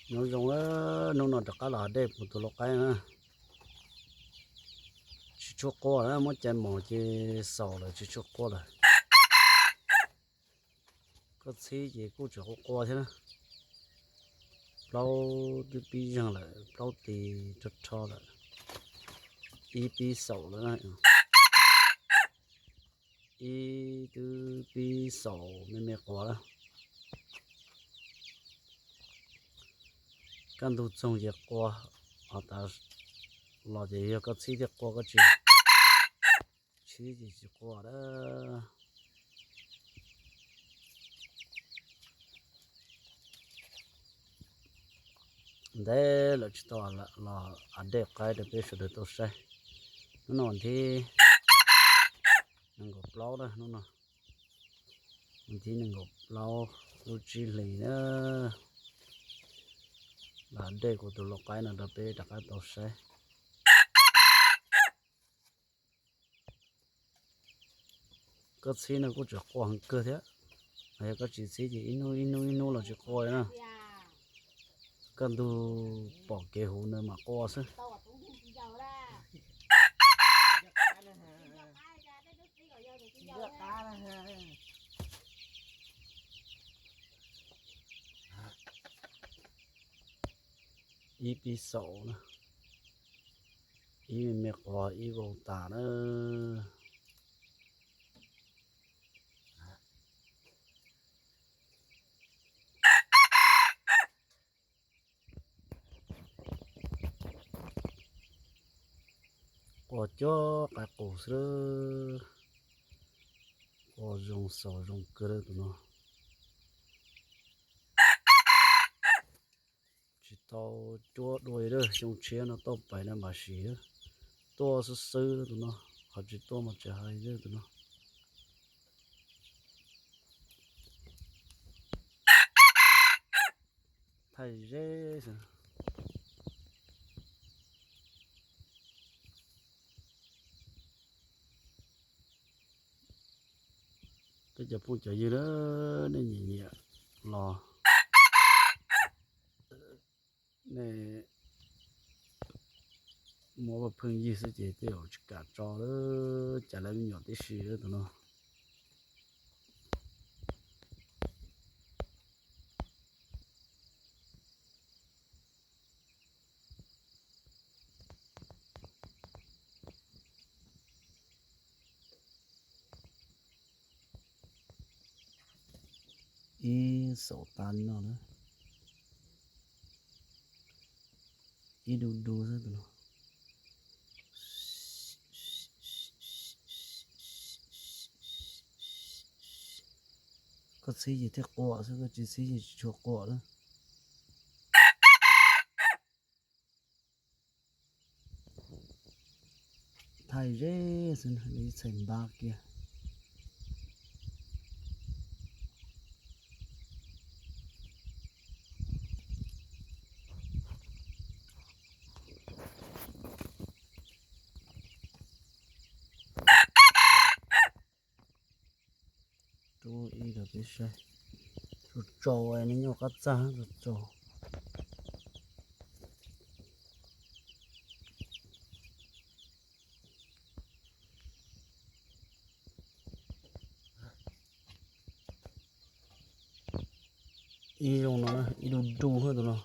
Nyob zoo, hnub no rov qab los hav dej pom tus lau qaib na. Tsis tshua qua na, muab cais mos ces xaus lawm, tsis tshua qua lawm. Koj txhib ces kuj tseem qua qua thiab na. Plaub twb pib zeeg lawm, plaub tis rho rho lawm. Ib pib xaus lawm na. Ib twb pib xaus me me quas lawm. Kaj ntug txoog ces qua, ho tas los ces yog koj txhib thiaj qua, koj tsis txhib ces tsis qua lawm. Ntev lawm tsis tau los hav dej qaib rau peb sawv daws tau saib. Hnub no thib nees nkaum plaub na, hnub no thib nees nkaum plaub lub tsib hlis na. Los hav dej kuv tus lau qaib no rau peb rov qab tau saib. Koj txhib no kuj tseem qua heev kawg thiab. Yog koj tsis txhib ces ib hnub ib hnub ib hnub los tsis qua li na. Kaj ntug pom kev huv ntawd mam qua xwb. Ib pib xaus na, ib me me quas ib vau tas na. Quas cuag qaib qus xwb. Quas zoo xaus zoo kawg lawm tus no. Tsis tau cuab dua li lawm, xyoo tshiab no tuaj pais no mam sim. Tuaj xwb xwb tus no, ho tsis tuaj mas tsis hais li tus no. Thaij zeb xwb. Peb cov phooj cov ywg na, nej nyiam nyiam los nej muab ua phooj ywg xwb ces tej zaum tsis kam tso lawm, cas lawv me nyuam tib si tus no. Ib xaus tas li no na. Ib du du xwb tus no. Koj txhib ces thiaj quaj xwb, koj tsis txhib ces tsis tshua quaj na. Thaij zeb xwb, ib txhais npab kiag. Rub ib rau peb saib. Tsaus tsaus, nws nyuag qab txag tsaus tsaus. Ib zoo no, ib du du tus no.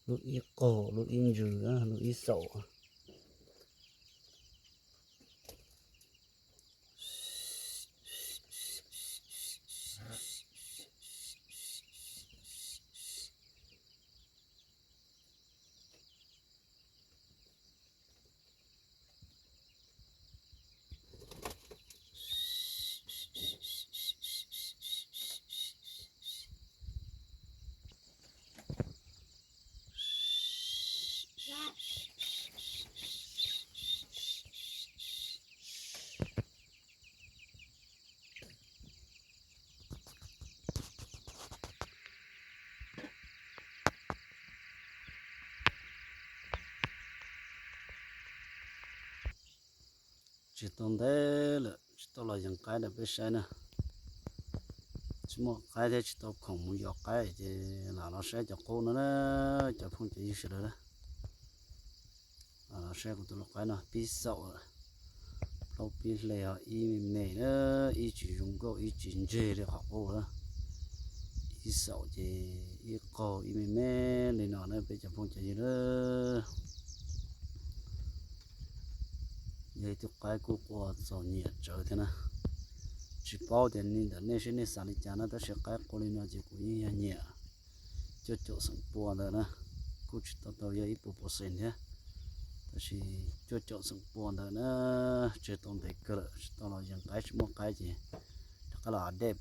Lub ib qaug, lub ib ntsws, lub ib xaus. Tsis tau ntev lawm, tsis tau los yees qaib rau peb saib na. Muaj qaib thiab tsis tau khoom mus yos qaib ces lam los saib cov qub no na, cov phooj cov ywg sawv daws na. Los saib kuv tus lau qaib no pib xaum lawm, plaub pib hle ho ib me me na, ib tsis zoo nkauj ib tsis ntseg li qhov qub na. Ib xaum ces ib qaug ib me me li no na peb cov phooj cov ywg na. Yog ib tug qaib kuj qua txaus nyiam tsawv thiab na. Tsis paub tias li ntawm nej seb nej xav li cas na, tab sis qaib qua li no ces kuv yeej yog nyiam cuaj caum xeem pua ntawd na. Kuj tsis tau tau yog ib puas percent thiab, tab sis cuaj caum xeem pua ntawd na, tseg tau ntev kawg lawm tsis tau los yees qaib, tsis muaj qaib ces rov qab los update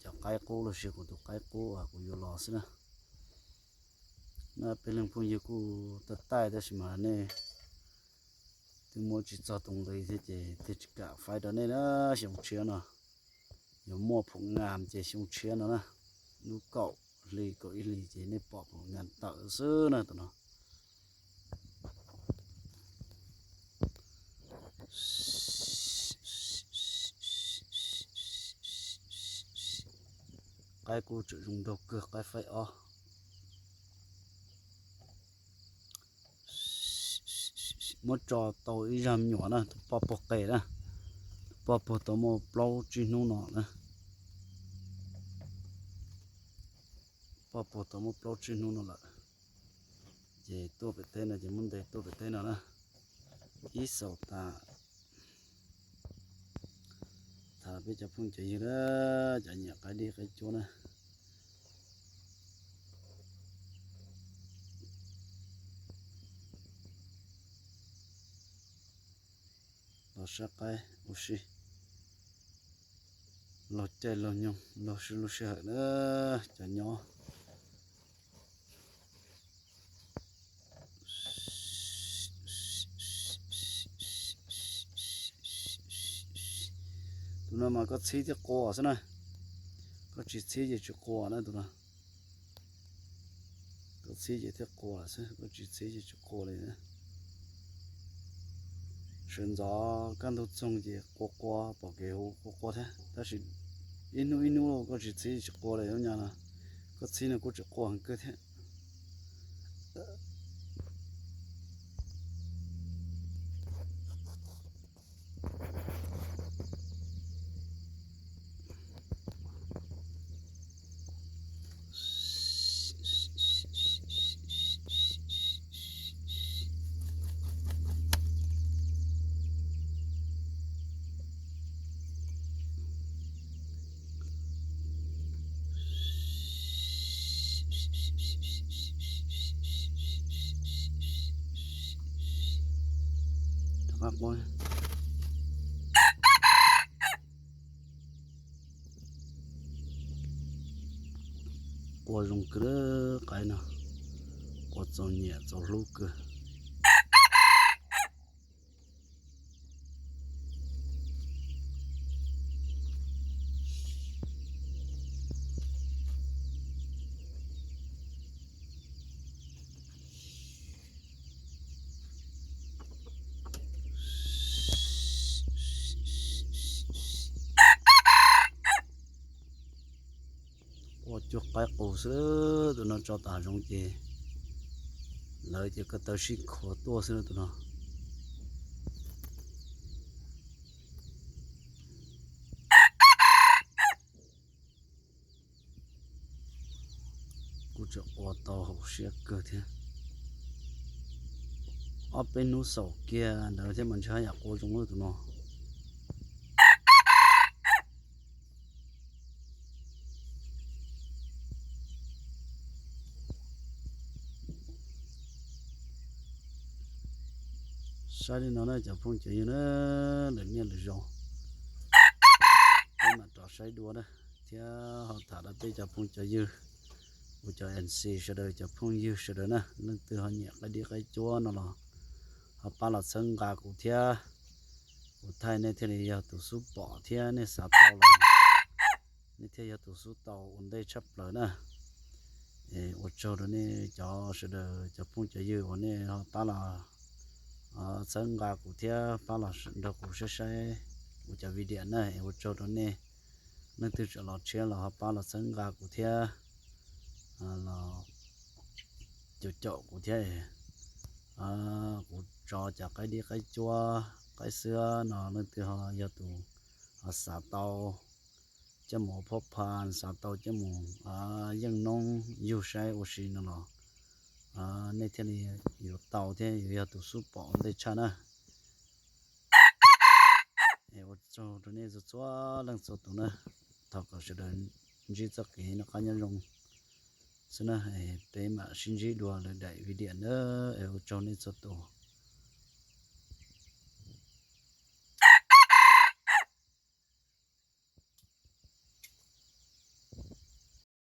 cov qaib qub los sis kuv tus qaib qub uas kuv yuav los xwb na. Na peb leeg phooj ywg kuj taij taij tab sis mas nej twb muab tsis txog tau nqi thiab ces thiaj tsis kam faib rau nej na. Xyoo tshiab no yuav muaj phoom ngas ces xyoo tshiab no na, lub kaum hli kaum ib hlis ces nej pom phoom ngas tawm xwb na tus no. Qaib kuj tseem zoo nraug kawg, qaib faib ob. Muab tso tau ib zaj me nyuam na, tus poj puag qe na, tus poj puag tau muaj plaub tsib hnub no na. Poj puag tau muaj plaub tsib hnub no lawm. Ces tuaj pem teb no ces muab ntes tuaj pem teb no na. Ib xaum tas. Tham peb cov phooj cov ywg na, cov nyiam qaib dib qaib cuab na, los saib qaib ua si, laug caij laug nyoog laug lub sij hawm na, cov nyob. Tus no mas koj txhib thiaj qua xwb na, koj tsis txhib ces tsis qua na tus no. Koj txhib ces thiaj qua xwb, koj tsis txhib ces tsis qua li. Sawv ntxov kaj ntug txoog ces qua qua pom kev huv qua qua thiab, tab sis ib hnub ib hnub koj tsis txhib tsis qua li, lub nyuag no koj txhib no kuj tseem qua heev kawg thiab. Qua zoo kawg, qaib no qua txaus nyiam txaus hlub kawg. Ua cuag qaib qus xwb, tus no tso tas zoov ces lawv ces ko taw sib khuav tuaj xwb tus no. Kuj tseem qua tau haum siab kawg thiab. Ob peb hnub xaum kiag ntawd thiab mas ntshe haj yam qua zoo tus no. Saib li no na cov phooj cov ywg na, lwm niaj lwm zaus peb mam rov saib dua na, thiab ho tham rau peb cov phooj cov ywg, kuv cov M C sawv daws, cov phooj ywg sawv daws na, leej twg ho nyiam qaib dib qaib cuab no los ho pab los txhawb nqa kuv thiab. Kuv thaij nej thiaj li yog tus xub pom thiab nej xav tau los nej thiaj yog tus xub tau ua ntej tshaj plaws na. Es ua tsaug rau nej cov sawv daws, cov phooj cov ywg uas nej ho pab los txhawb nqa kuv thiab pab los nrog kuv saib saib kuv cov video na, es ua tsaug rau nej. Leej twg tseem los tshiab los ho pab los txhawb nqa kuv thiab, los caum caum kuv thiab. Kuv tso cov qaib dib qaib cuab qaib xwb no, leej twg ho yog tus xav tau coj mus ua phob pha, xav tau coj mus yeej noob yug saib ua si no los nej thiaj li yuav tau thiab yuav yog tus xub pom ua ntej tshaj na. Es ua tsaug rau nej txhua txhua leej txhua tus na, thov kom sawv daws ntsib txoj kev noj qab nyob zoo xwb na, peb mam sib ntsib dua lwm daim video na, es ua tsaug nej txhua tus.